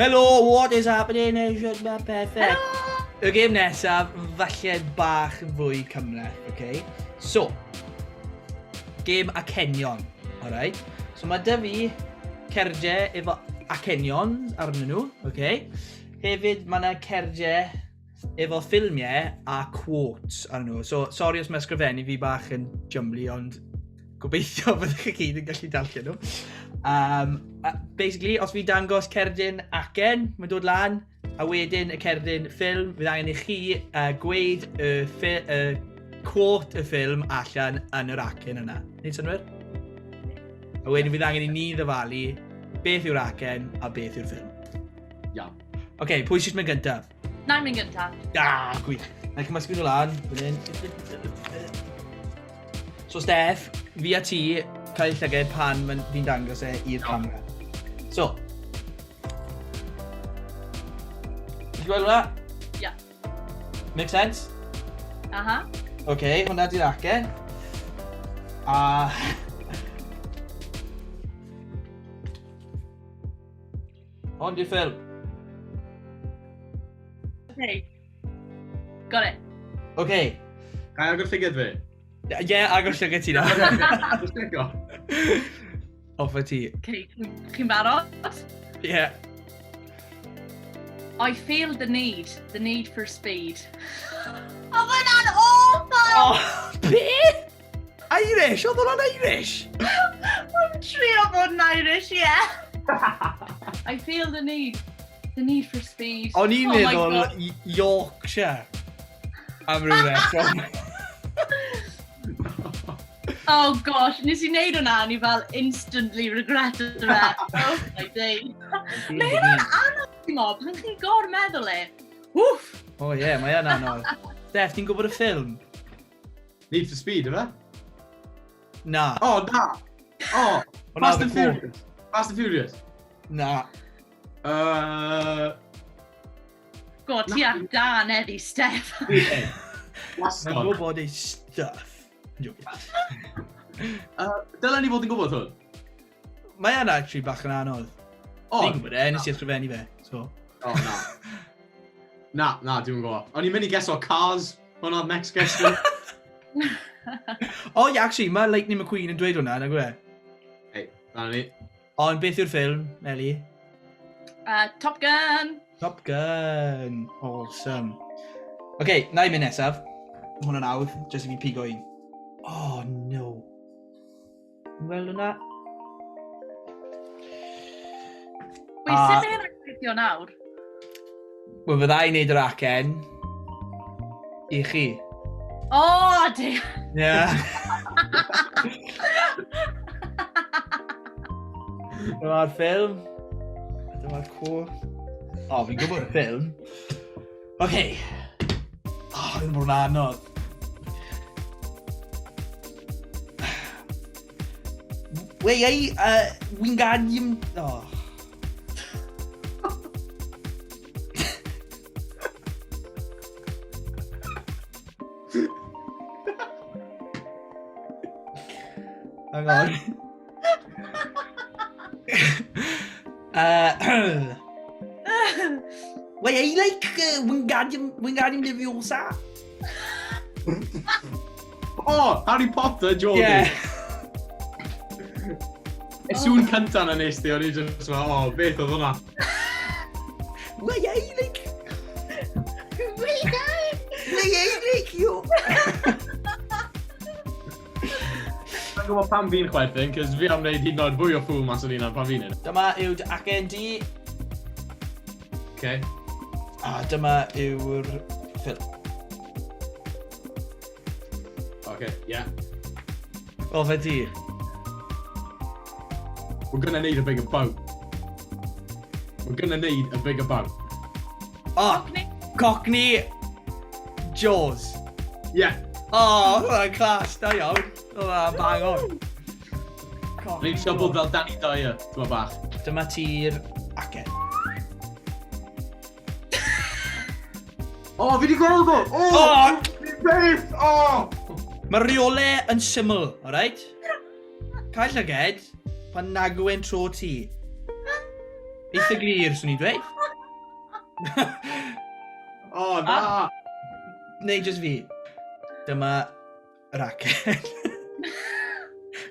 Hello, what is happening? Shwt mae pethau? Helo! Y gêm nesaf, falle bach yn fwy cymhleth, okay? So, gêm acenion, alright? So mae dy fi cerdiau efo acenion arnyn nhw, okay? Hefyd mae yna cerdiau efo ffilmiau a quotes arnyn nhw. So, sorry os mae ysgrifennu fi bach yn jumbly, ond gobeithio byddwch chi gyd yn gallu darllen nhw. Um, basically, os fi dangos cerdyn acen, mae'n dod lan, a wedyn y cerdyn ffilm, fydd angen i chi uh, gweud y, y quote y ffilm allan yn yr acen yna. Neud synwyr? A wedyn fydd angen i ni ddyfalu beth yw'r acen a beth yw'r ffilm. Iawn. Oce, okay, pwy sy'n mynd gyntaf? Na i'n mynd gyntaf. Ah, gwych. Na i cymysgu nhw lan. Fan hyn. So Steph, fi a ti cael llyged pan fi'n dangos e i'r camera. So. Ti'n gweld hwnna? Yeah. Make sense? Aha. Oce, okay, hwnna di'r acen. A... Hwn di'r ffilm. Okay. Got it. Okay. Ga i agor llygad fi? Ie, yeah, agor llygad ti nawr. Just checo. Off y ti. Okay, chi'n barod? Ie. Yeah. I feel the need, the need for speed. Oedd hwnna'n awful! Oh, be? Irish! Oedd hwnna'n Irish? I'm trio bod yn Irish, yeah. I feel the need, the need for speed. O'n i'n oh meddwl Yorkshire. Am ryw reswm. Oh gosh, nes i wneud hwnna a ni fel instantly regretted fe. Oh my day. Mae hynna'n anodd, ti'n mo, pan chi'n gor meddwl e. Wff! O oh, ie, yeah, mae hynna'n anodd. Steph, ti'n gwybod y ffilm? Need for Speed, yfe? Na. Oh, na! Oh, Fast and Furious. Fast and Furious. Na. God, ti ar dan eddi, Steph. Mae'n gwybod ei stuff. Dylen ni fod yn gwybod hwn? Mae yna actually bach yn anodd. O! Fi'n gwybod e, nes i ysgrifennu fe, so. O, na. Na, na, dwi'n gwybod. O'n i'n mynd i guess o Cars. Hwna'r next guess fi. O, yeah, actually, mae Lightning McQueen yn dweud hwnna, na gwe? Ei, na ni. Ond beth yw'r ffilm, Ellie? Top Gun! Top Gun! Awesome. Oce, okay, na i mynd nesaf. Mae hwnna'n awdd, jyst i fi pigo un. Oh, no. Ti'n gweld hwnna? Wait, sut mae hynna'n gweithio nawr? Wel, fydda i'n neud yr acen i chi. O, oh, dear! Yeah. Dyma'r ffilm. Dyma'r cwr. O, oh, fi'n gwybod y ffilm. Oce. Okay. O, oh, fi'n bod yn anodd. Wei, ei, uh, Wingardium... Oh. Hang on. uh, Wei, I like uh, Wingardium, Wingardium Leviosa. Oh, Harry Potter, Jordan. Yeah. Y sŵn cynta na nes di, o'n i just fel, oh, beth oedd hwnna? Wei, I like... Wei, Wei, I like you. Sa'n gwybod pam fi'n chwerthin, cos fi am wneud hyd yn oed fwy o ffŵl mas o'n hynna pan fi'n neud. Dyma yw dy acen di. Okay. A dyma yw'r ffilm. Okay, yeah. O, fe di. We're gonna need a bigger boat. We're gonna need a bigger boat. O, Cockney. Cockney Jaws. Yeah. O, oh, hwnna'n clas, da iawn. Hwnna'n bang on. Ni'n trio bod fel Danny Dyer, ti'n bach. Dyma ti'r acen. O, oh, fi di gweld o! O! Oh! Beth! O! Mae'r reolau yn syml, alright? Cael llyged, pan nag yw e'n tro ti. Eitha glir, swn i'n dweud. O, oh, na! Ah. Neu just fi. Dyma yr acen.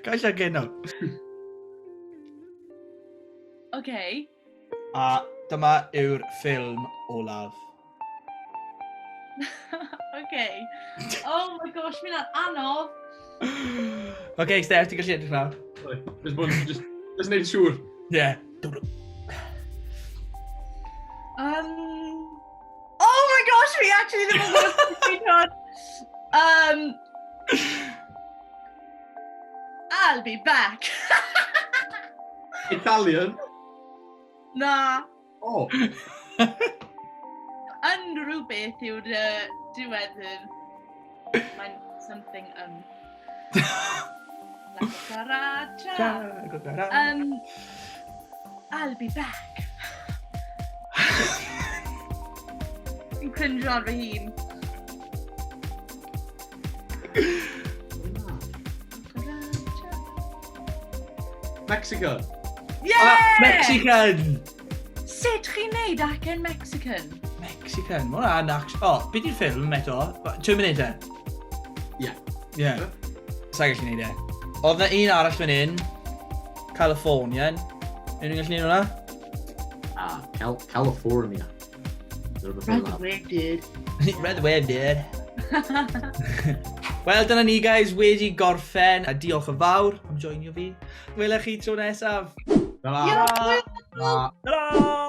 Gael llygyn nawr. Okay. A dyma yw'r ffilm olaf. Okay. Oh my gosh, mae'n anodd. Okay, Steph, ti'n gallu edrych nawr. Sorry. Just bod, just, just neud siŵr. Yeah. Oh my gosh, fi actually ddim yn gwybod beth dwi'n hwn. I'll be back. Italian? Na. Oh. Unrhyw beth yw'r diwedd hyn. Mae'n something. La cucaracha. I'll be back. Fi'n cringe ar fy hun. Cucaracha. Mexican. Yeah! Ah, Mexican! Sut chi'n neud acen Mexican? Mexican. Mae hwnna'n O, oh, beth yw'r ffilm eto? Terminator? Yeah. Yeah. Sa'n gallu neud e. Oedd na un arall fan hyn. Californian. Unrhyw gallu neud hwnna? Ah, California. Rhywbeth fel 'na. Red dude. Red wave, dude. Wel, dyna ni, guys, wedi gorffen. A diolch yn fawr am joinio fi. Welech chi tro nesaf. Ta-ra. Diolch. Ta-ra. Ta-ra!